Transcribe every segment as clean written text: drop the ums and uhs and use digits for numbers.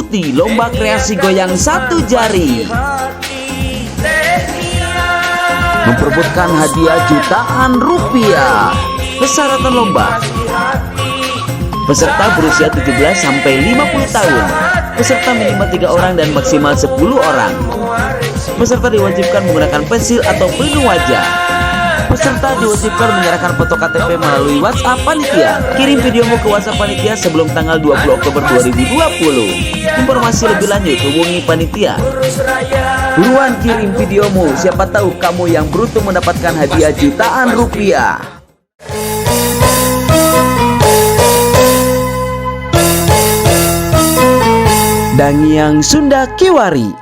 Ikuti lomba kreasi goyang satu jari. Memperebutkan hadiah jutaan rupiah. Persyaratan lomba. Peserta berusia 17 sampai 50 tahun. Peserta minimal 3 orang dan maksimal 10 orang. Peserta diwajibkan menggunakan pensil atau pelindung wajah. Peserta diwajibkan menyerahkan foto KTP melalui WhatsApp panitia. Kirim videomu ke WhatsApp panitia sebelum tanggal 20 Oktober 2020. Informasi lebih lanjut hubungi panitia. Buruan kirim videomu, siapa tahu kamu yang beruntung mendapatkan hadiah jutaan rupiah. Dangiang Sunda Kiwari.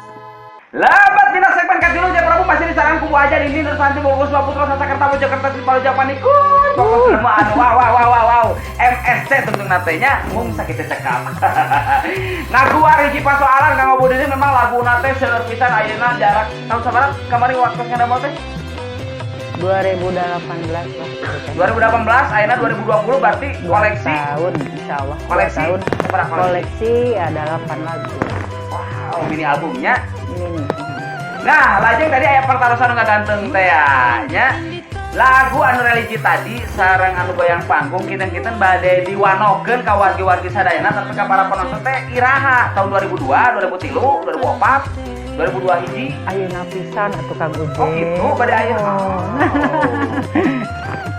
Lebet dina segmen katilu, Jaya Prabu, masih di sareng ku Bu Hajah Dini Nursanti Bogor Putra Sasakerta Jakarta Palu Japanikun. Pokok semua anu wow wow wow wow wow MSC tentu natenya mung sakitu cekap. Ngaguar hiji pasoalan Kang Bu Dini, memang lagu nate seueur pisan. Ayeuna jarak tahun sabaraha kamari waktu ngadamel teh? 2018 lah. 2018, ayeuna 2020, berarti koleksi Tahun, insya Allah. Dua Koleksi? Tahun. Sabaraha koleksi? Koleksi ada 8 lagu. Wow, mini albumnya. Mini. Nah, lajeng tadi aya pertarosan nu ganteng teh ya, nya. Lagu anu religi tadi sareng anu goyang panggung kinten-kinten bade diwanokeun ka wargi-wargi sadayana, tapi ka para penonton teh iraha? Tahun 2002, 2003, 2004, 2002 hiji? Ayeuna pisan atuh, Kang Uje. Oh gitu, bade aya. Oh.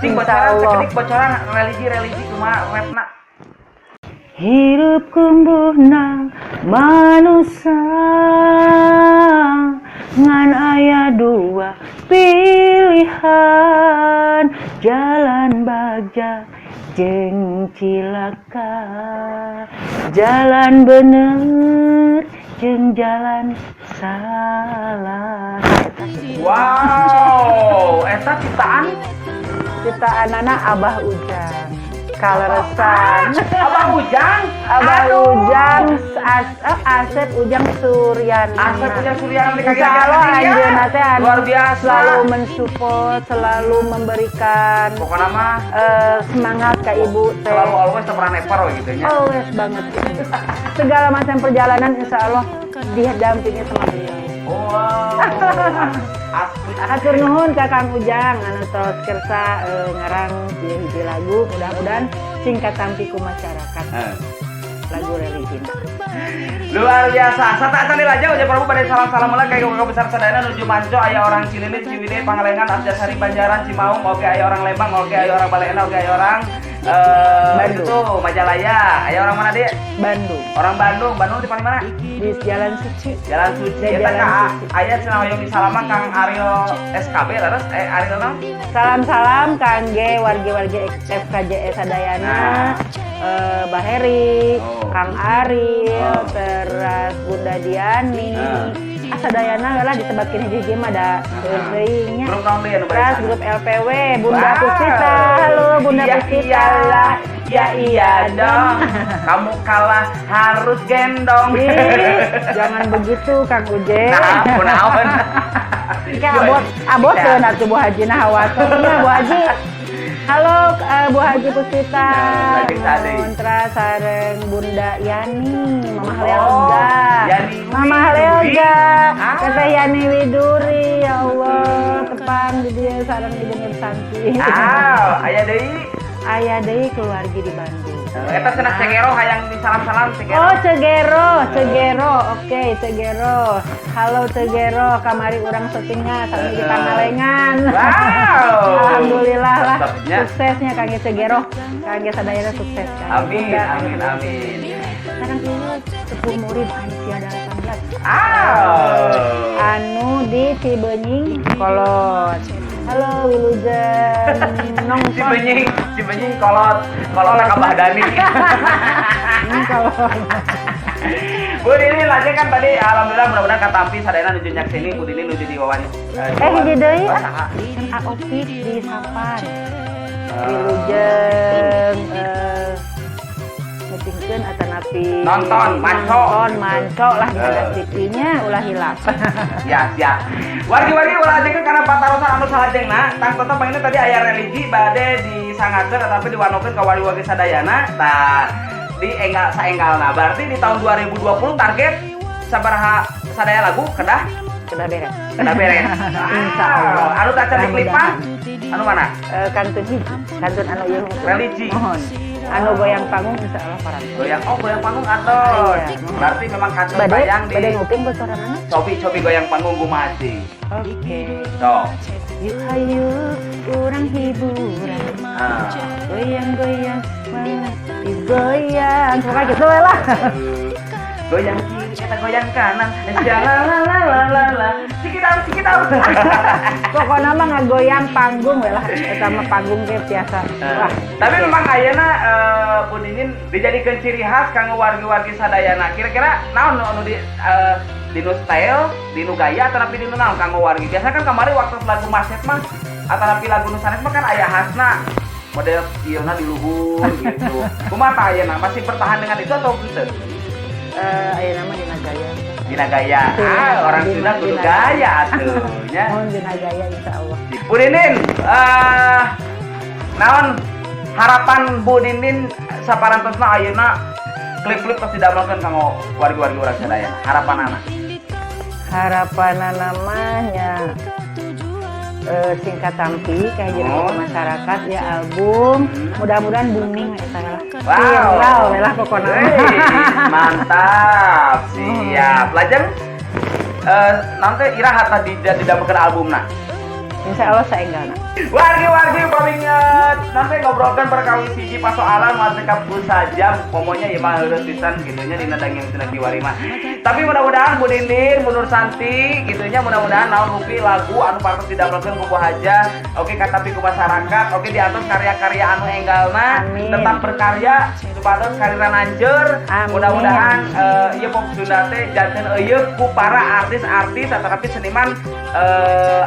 Cing Insya bocoran Allah. Sakedik bocoran religi-religi kumaha rapna? Hirup kumbuhna manusia ngan aya dua pilihan, jalan bagja jeung cilaka, jalan bener jeung jalan salah. Wow, eta ciptaan? Ciptaan anak Abah Ujang kaleresan. Abah Ujang. Abah Aduh. Ujang Asep Ujang Suryana. Asep Ujang Suryana di Insya Allah anjeunna teh anu Luar biasa. Selalu mensupport, selalu memberikan Pokoknya mah semangat ke ibu teh. Selalu always, teu pernah never we gitu nya. Always banget. Segala macam perjalanan insya Allah didampingi sama beliau. Wow. Asli. Hatur nuhun ka Kang Ujang anu tos kersa ngarang hiji lagu, mudah-mudahan sing katampi ku masyarakat lagu religi. Luar biasa. Sata acan aja Ujang Prabu pada salam-salam mulai kayak keluarga besar sadayana nuju manco, aya orang Cileunit, Ciwidey, Pangalengan, Arjasari, Banjaran, Cimaung, oke aya orang Lembang, oke aya orang Baleendah, oke aya orang Bandung. Itu tuh Majalaya. Aya orang mana, Dek? Bandung. Orang Bandung. Bandung di paling mana? Di Jalan Suci. Jalan Suci. Di Eta Jalan ka Suci. aya cenah hoyong disalaman Kang Ariel SKB leres, Ariel naon? Salam-salam kangge wargi-wargi FKJS Sadayana, Nah. Bah Heri, Oh. Kang Ariel, Oh. teras Bunda Diani. Nah. Ah, sadayana lah disebatkeun hiji-hiji mah da seueur teuing nya. Grup naon deui anu bade Teras sana? Grup LPW, Bunda Wow. Puspita. Halo, Bunda Iya, Puspita. iyalah, ya iya dong. Kamu kalah harus gendong. Ih, jangan begitu, Kang Uje. Nah, kunaon? Kayak abot abot Iya. tuh atuh Bu Haji, nah hawatosnya Bu Haji. Halo, Bu Haji Puspita. Nah, lagi sade. Kontra sareng Bunda Yani, Mama Oh, Leoga. Yani Mama Widuri. Leoga. Ah. Teteh Yani Widuri, ya Allah, tepang di dieu sareng Ibu Nursanti. Ah, aya deui. Aya deui keluarga di Bandung. Eta cenah Cegero hayang disalam-salam Cegero. Oh, Cegero, Cegero, oke, Cegero. Halo, Cegero, kamari urang syutingnya sami di Pangalengan. Wow. Alhamdulillah lah, Tetapnya. Suksesnya Kang Cegero, Kang sadayana sukses Kang. Amin, Bunda, amin, amin. Sekarang ini sepuh murid Ansia 18. Ah. Anu di Cibenying Kolot. Halo, Wilujeng nongton. Cibenying, Cibenying kolot, kolotnya ka Bah Dani. Kolot. Bu Dini, lajeng kan tadi alhamdulillah mudah-mudahan katampi sadayana nuju nyakseni Bu Dini nuju diwawancara. Hiji deui Oh, ah. saha? Kan Aopik di Sapan. Wilujeng ngupingkeun atanapi Nonton, manco. Nonton, manco lah di TV-nya, ulah hilap. Ya, siap. Wargi-wargi, ulah ajengan karena patarosan anu salajengna, tang tetep ini tadi aya religi bade disangakeun ataupun diwanokeun ka wargi-wargi sadayana. Tah, Di enggal saenggalna. Berarti di tahun 2020 target sabaraha sadaya lagu kedah Sudah beres. Kedah beres. Insya Allah. Anu tacan diklipan anu mana? Eh, kantun hiji, kantun anu ieu hungkul. Religi. Mohon. Anu goyang panggung insya Allah parantos. Goyang, oh, goyang panggung atau Iya. berarti memang kantun Bade, bayang di bade nguping bocoran mana? Cobi, cobi goyang panggung kumaha sih? Oke. So. Yuk hayu urang hiburan. Ah. Goyang-goyang mana digoyang. Pokoknya gitu lah. Goyang kiri, kita goyang kanan. La la la la la. Cikidau, cikidau. Pokoknya mah ngagoyang panggung we lah. Eta mah panggung ge biasa. Wah, Tapi memang ayeuna Bu Dinin dijadikan ciri khas kanggo wargi-wargi sadayana. Kira-kira naon nu anu di dinu style, dinu gaya atau dinu naon kanggo wargi? Biasa kan kemarin waktu lagu Maset mah atau lagu nu sanes mah kan aya khasna model ieu di luhur gitu. Kumaha tah ayeuna, masih bertahan dengan itu atau henteu? Eh, ayeuna mah dina gaya. Dina gaya. Ah, orang Sunda kudu gaya atuh nya. Mohon dina gaya insya Allah. Bu Dinin, naon harapan Bu Dinin saparantosna ayeuna klip-klip pasti didamelkeun kanggo wargi-wargi urang sadaya? Harapanana. Harapan namanya sing katampi kayak Oh. masyarakat ya album mudah-mudahan booming eta lah. Wow. Viral we lah pokoknya. Wey, mantap, siap. Lajeng nanti iraha tadi didamelkeun albumna? Insya Allah saenggalna. Wargi-wargi paminget nanti ngobrolkan perkawis hiji pasoalan moal cekap ku sajam, pokoknya ieu mah heureut pisan gitu nya dina dangeng cenah kiwari mah. Tapi mudah-mudahan Bu Dindin, Bu Nur Santi gitu nya, mudah-mudahan naon rupi lagu anu parantos didamelkeun ku Bu Hajah oke katampi ku masyarakat, oke diatos karya-karya anu enggalna. Amin. Tetap berkarya supados karirna nanjeur. Amin. Mudah-mudahan ieu pop Sunda teh janten euyeuk ku para artis-artis atau tapi seniman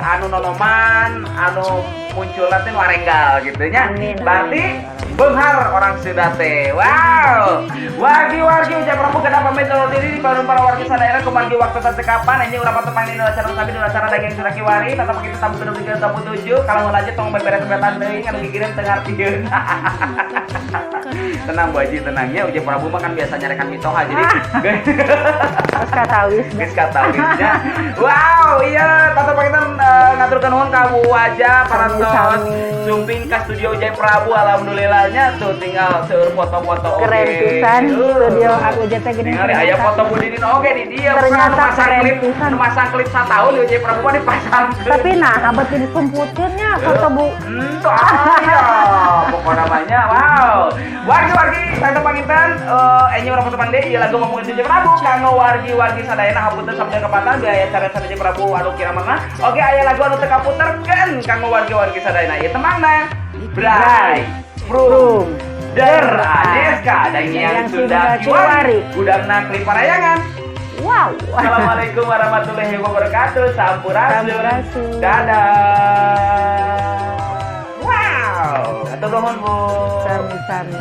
anu nonoman anu muncul nanti nu arenggal gitu nya. Amin, Berarti amin. beunghar orang Sunda teh. Wow. Wargi-wargi, ucap Prabu kedah pamit undur diri di para wargi sadayana kumargi waktu cekapan ini urang patepang dina acara sami dina acara daging Sunda kiwari tetap kita tamu gedung tiga tamu tujuh. Kalau mau lanjut tong beberes-beresan deui anu gigireun teu ngartieun. Tenang, Bu Haji, tenang ya. Uja Prabu mah kan biasa nyarekan mitoha, jadi Terus katawis. Geus katawisnya. Wow, iya, tata panginten ngaturkeun nuhun ka Bu Wajah parantos Sami-sami. sumping ka studio Ujai Prabu, alhamdulillahnya tuh tinggal seueur foto-foto oge. Keren pisan studio aku teh geuning. Tinggal aya foto Bu Dinin oge di dieu. Ternyata Bukan anu masang keren klip, pisan. Anu masang klip satahun di Ujai Prabu mah dipasang. Tapi nah, abet di komputernya foto Bu. Tuh aya. Pokoknya namanya wow. Wargi-wargi saya panginten enyi urang foto pangde ieu lagu ngomongin Ujai Prabu kanggo wargi-wargi sadayana, hapunten sampai kepatan biaya cara Ujai Prabu anu kira mana. Oke, aya lagu anu teu kaputerkeun kanggo wargi-wargi sadayana ieu temangna Bray Prum Der ADSK dan yang sudah kiwari gudangna klip parayangan. Wow. Assalamualaikum warahmatullahi wabarakatuh. Sampurasun. Sampurasun. Dadah. Wow. Atur nuhun, Bu. Sami-sami.